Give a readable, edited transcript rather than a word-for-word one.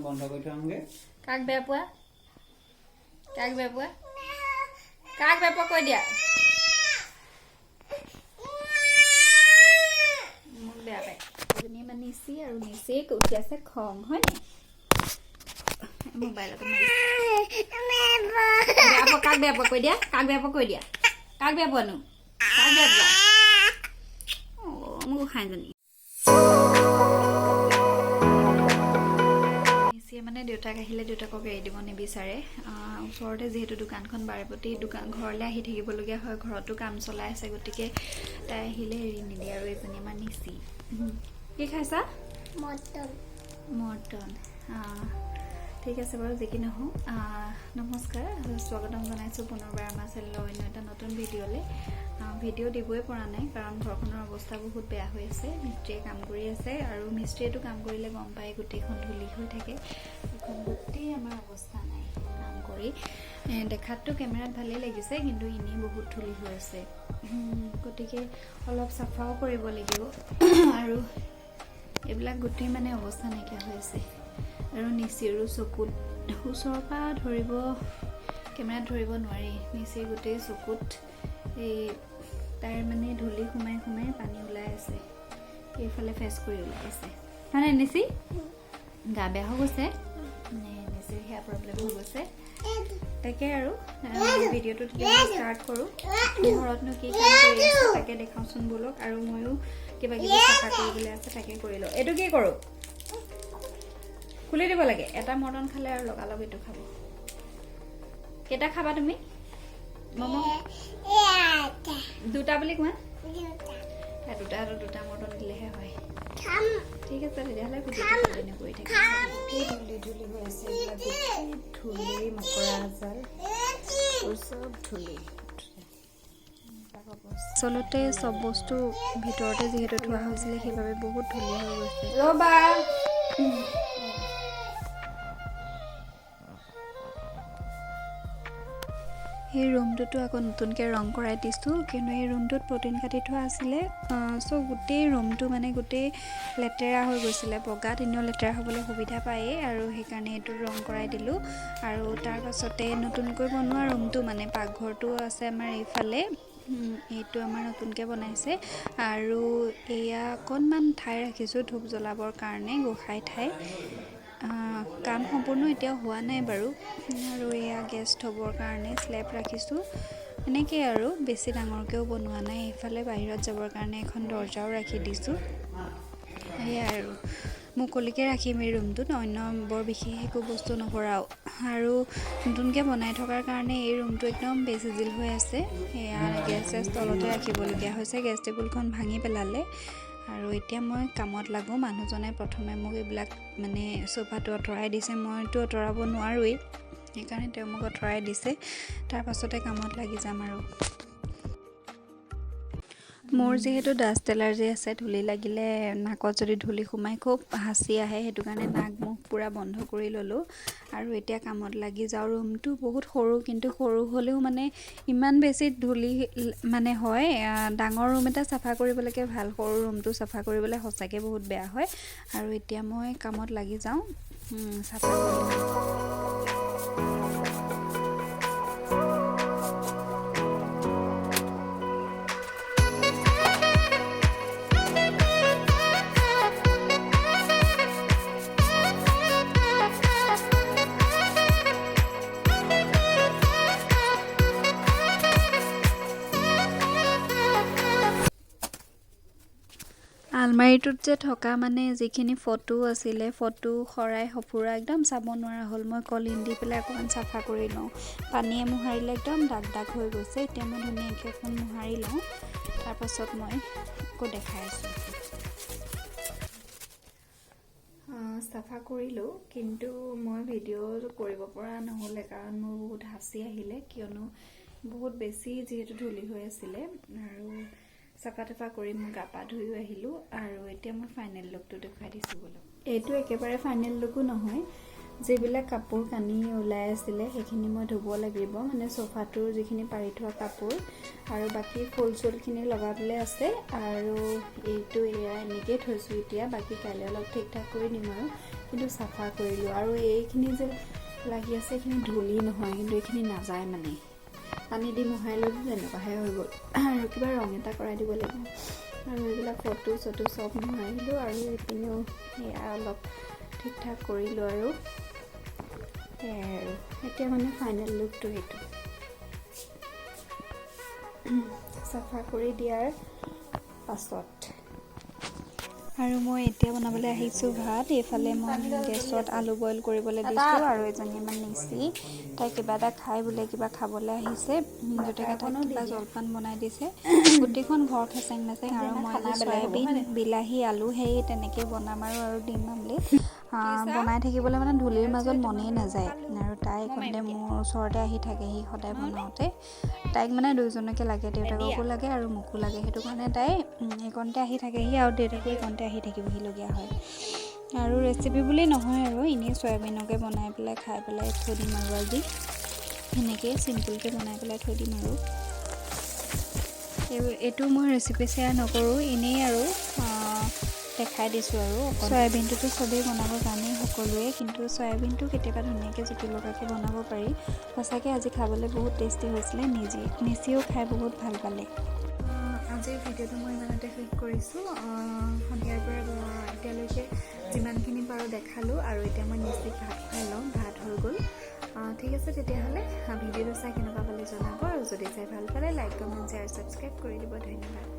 বন্ধ কৰি থৈ আহোঁগৈ। কাক বেয়া পোৱা? কাক বেয়া পোৱা? কাক বেয়া পোৱা কৈ দিয়া। মোক বেয়া পায় এজনী মানে নিচি, আৰু নিচিক উঠি আছে খং, হয়নে? মোবাইলতে মাৰিছে। বেয়া পোৱা, কাক বেয়া পোৱা কৈ দিয়া। কাক বেয়া পোৱা কৈ দিয়া। কাক বেয়া পোৱানো? কাক বেয়া পোৱা? অঁ, মোৰ গোঁসাইজনী। নিচিয়ে মানে দেউতাক আহিলে দেউতাকক এৰি দিব নিবিচাৰে। ওচৰতে যিহেতু দোকানখন, বাৰেপতি দোকান ঘৰলৈ আহি থাকিবলগীয়া হয়, ঘৰতো কাম চলাই আছে, গতিকে তাই আহিলে এৰি নিদিয়ে। আৰু এজনী আমাৰ নিচি। কি খাইছা? মটন। মটন। ঠিক আছে বাৰু, যি কি নহওক, নমস্কাৰ, স্বাগতম জনাইছোঁ পুনৰবাৰ আমাৰ চেনেলৰ অন্য এটা নতুন ভিডিঅ'লৈ। ভিডিঅ' দিবই পৰা নাই, কাৰণ ঘৰখনৰ অৱস্থা বহুত বেয়া হৈ আছে। মিস্ত্ৰীয়ে কাম কৰি আছে আৰু মিস্ত্ৰীয়েতো কাম কৰিলে গম পায়, গোটেইখন ধূলি হৈ থাকে। এইখন গোটেই আমাৰ অৱস্থা নাই কাম কৰি। দেখাততো কেমেৰাত ভালেই লাগিছে, কিন্তু এনেই বহুত ধূলি হৈ আছে। গতিকে অলপ চাফাও কৰিব লাগিব আৰু এইবিলাক গোটেই মানে অৱস্থা নাইকিয়া হৈ আছে। আৰু নিচিৰো চকুত, ওচৰৰ পৰা ধৰিব, কেমেৰাত ধৰিব নোৱাৰি, নিচিৰ গোটেই চকুত এই তাইৰ মানে ধূলি সোমাই সোমাই পানী ওলাই আছে, এইফালে ফেচ কৰি ওলাই আছে, হয়নে নিচি? গা বেয়া হৈ গৈছে মানে নিচিৰ, সেয়া প্ৰব্লেম হৈ গৈছে। তাকে আৰু ভিডিঅ'টো তেতিয়া ষ্টাৰ্ট কৰোঁ। ঘৰতনো কি কাম কৰি আছে তাকে দেখাওঁচোন ব'লক। আৰু ময়ো কিবা কিবি চাফা কৰিবলৈ আছে, তাকে কৰি লওঁ। এইটো কি কৰোঁ? খুলি দিব লাগে। এটা মটন খালে আৰু লগালগ এইটো খাব। কেইটা খাবা তুমি মম? এটা। দুটা বুলি কোৱা। দুটা। তাই দুটা আৰু দুটা মটন দিলেহে হয়। খাম। ঠিক আছে, তেতিয়াহ'লে ভিডিঅ'টো কণ্টিনিউ কৰি থাকিম। গোটেই ধূলি ধূলি হৈ আছে এইবিলাক, গোটেই ধূলি মকৰা জাল আৰু চব ধূলি। আচলতে চব বস্তু ভিতৰতে যিহেতু থোৱা হৈছিলে, সেইবাবে বহুত ধূলি হৈ গৈছে। ৰ'বা। সেই ৰুমটোতো আকৌ নতুনকৈ ৰং কৰাই দিছোঁ, কিন্তু এই ৰুমটোত প্ৰটিন কাটি থোৱা আছিলে, চ' গোটেই ৰুমটো মানে গোটেই লেতেৰা হৈ গৈছিলে। বগাত এনেও লেতেৰা হ'বলৈ সুবিধা পায়েই আৰু সেইকাৰণে এইটো ৰং কৰাই দিলোঁ। আৰু তাৰ পাছতে নতুনকৈ বনোৱা ৰুমটো, মানে পাকঘৰটো আছে আমাৰ এইফালে। এইটো আমাৰ নতুনকৈ বনাইছে। আৰু এয়া অকণমান ঠাই ৰাখিছোঁ ধূপ জ্বলাবৰ কাৰণে, গোঁসাই ঠাই। কাম সম্পূৰ্ণ এতিয়াও হোৱা নাই বাৰু। আৰু এয়া গেছ থ'বৰ কাৰণে শ্লেব ৰাখিছোঁ, এনেকেই আৰু বেছি ডাঙৰকৈও বনোৱা নাই। এইফালে বাহিৰত যাবৰ কাৰণে এখন দৰ্জাও ৰাখি দিছোঁ। সেয়াই আৰু মুকলিকৈ ৰাখিম এই ৰুমটোত, অন্য বৰ বিশেষ একো বস্তু নভৰাওঁ। আৰু নতুনকৈ বনাই থকাৰ কাৰণে এই ৰুমটো একদম বেচিজিল হৈ আছে। সেয়া গেছ চেছ তলতে ৰাখিবলগীয়া হৈছে, গেছ টেবুলখন ভাঙি পেলালে। আৰু এতিয়া মই কামত লাগোঁ। মানুহজনে প্ৰথমে মোক এইবিলাক মানে চোফাটো আঁতৰাই দিছে, মইতো আঁতৰাব নোৱাৰোৱেই, সেইকাৰণে তেওঁ মোক আঁতৰাই দিছে। তাৰ পাছতে কামত লাগি যাম। আৰু মোৰ যিহেতু ডাষ্ট এলাৰ্জি আছে, ধূলি লাগিলে নাকত যদি ধূলি সোমাই খুব হাঁচি আহে, সেইটো কাৰণে নাক মুখ পূৰা বন্ধ কৰি ল'লোঁ আৰু এতিয়া কামত লাগি যাওঁ। ৰুমটো বহুত সৰু, কিন্তু সৰু হ'লেও মানে ইমান বেছি ধূলি মানে হয়। ডাঙৰ ৰুম এটা চাফা কৰিবলৈকে ভাল, সৰু ৰুমটো চাফা কৰিবলৈ সঁচাকৈ বহুত বেয়া হয়। আৰু এতিয়া মই কামত লাগি যাওঁ, চাফা কৰিম। আলমাৰিটোত যে থকা মানে যিখিনি ফটো আছিলে, ফটো শৰাই সঁফুৰা একদম চাব নোৱাৰা হ'ল। মই কলিন দি পেলাই অকণমান চাফা কৰি লওঁ। পানীয়ে মোহাৰিলে একদম দাগ দাগ হৈ গৈছে। এতিয়া মই ধুনীয়াকৈ অকণ মোহাৰি লওঁ, তাৰপাছত মই আকৌ দেখাই আছোঁ। চাফা কৰিলোঁ, কিন্তু মই ভিডিঅ' কৰিব পৰা নহ'লে, কাৰণ মোৰ বহুত হাঁচি আহিলে, কিয়নো বহুত বেছি যিহেতু ধূলি হৈ আছিলে। আৰু চাফা তাফা কৰি মই গা পা ধুইও আহিলোঁ আৰু এতিয়া মই ফাইনেল লুকটো দেখুৱাই দিছোঁ। বোলো এইটো একেবাৰে ফাইনেল লুকো নহয়। যিবিলাক কাপোৰ কানি ওলাই আছিলে, সেইখিনি মই ধুব লাগিব, মানে চোফাটোৰ যিখিনি পাৰি থোৱা কাপোৰ আৰু বাকী ফুল চুলখিনি লগাবলৈ আছে। আৰু এইটো এয়া এনেকেই থৈছোঁ এতিয়া, বাকী কাইলৈ অলপ ঠিক ঠাক কৰি দিম আৰু। কিন্তু চাফা কৰিলোঁ। আৰু এইখিনি যে লাগি আছে, এইখিনি ধূলি নহয়, কিন্তু এইখিনি নাযায়, মানে পানী দি মোহাৰি ল'লোঁ, তেনেকুৱাহে হৈ গ'ল। আৰু কিবা ৰং এটা কৰাই দিব লাগিব। আৰু এইবিলাক ফটো চটো চব মোহাৰিলোঁ আৰু এইপিনেও সেয়া অলপ ঠিক ঠাক কৰিলোঁ আৰু সেয়াই। আৰু এতিয়া মানে ফাইনেল লুকটো সেইটো চাফা কৰি দিয়াৰ পাছত। আৰু মই এতিয়া বনাবলৈ আহিছোঁ ভাত। এইফালে মই গেছত আলু বইল কৰিবলৈ দিছোঁ। আৰু এজনী মানে নিচি, তাই কিবা এটা খাই বোলে, কিবা খাবলৈ আহিছে। দেউতাকে তাইক কিবা জলপান বনাই দিছে। গোটেইখন ঘৰ খেচেং মেচেং। আৰু মই আজি চয়াবিন, বিলাহী, আলু সেই তেনেকেই বনাম আৰু ডিম আমলেট বনাই থাকিবলৈ মানে ধূলিৰ মাজত মনেই নাযায়। আৰু তাই এইকণতে মোৰ ওচৰতে আহি থাকেহি সদায় বনাওঁতে। তাইক মানে দুইজনকে লাগে, দেউতাককো লাগে আৰু মোকো লাগে। সেইটো কাৰণে তাই এইকণতে আহি থাকেহি আৰু দেউতাকো এইকণতে আহি থাকিবহি লগীয়া হয়। আৰু ৰেচিপি বুলি নহয় আৰু এনেই চয়াবিনকে বনাই পেলাই খাই পেলাই থৈ দিম আৰু আজি সেনেকেই চিম্পুলকৈ বনাই পেলাই থৈ দিম। আৰু এইটো মই ৰেচিপি শ্বেয়াৰ নকৰোঁ, এনেই আৰু দেখাই দিছোঁ। আৰু চয়াবিনটোতো চবেই বনাব জানেই সকলোৱে, কিন্তু চয়াবিনটো কেতিয়াবা ধুনীয়াকৈ জুতি লগাকৈ বনাব পাৰি। সঁচাকৈ আজি খাবলৈ বহুত টেষ্টি হৈছিলে। নিজে নিচিও খাই বহুত ভাল পালে। আজিৰ ভিডিঅ'টো মই ইমানতে শেষ কৰিছোঁ। সন্ধিয়াৰ পৰা এতিয়ালৈকে যিমানখিনি পাৰোঁ দেখালোঁ। আৰু এতিয়া মই নিচিক ভাত খুৱাই লওঁ, ভাত হৈ গ'ল। ঠিক আছে তেতিয়াহ'লে, ভিডিঅ'টো চাই কেনেকুৱা পালে জনাব আৰু যদি চাই ভাল পালে লাইক, কমেণ্ট, শ্বেয়াৰ, ছাবস্ক্ৰাইব কৰি দিব। ধন্যবাদ।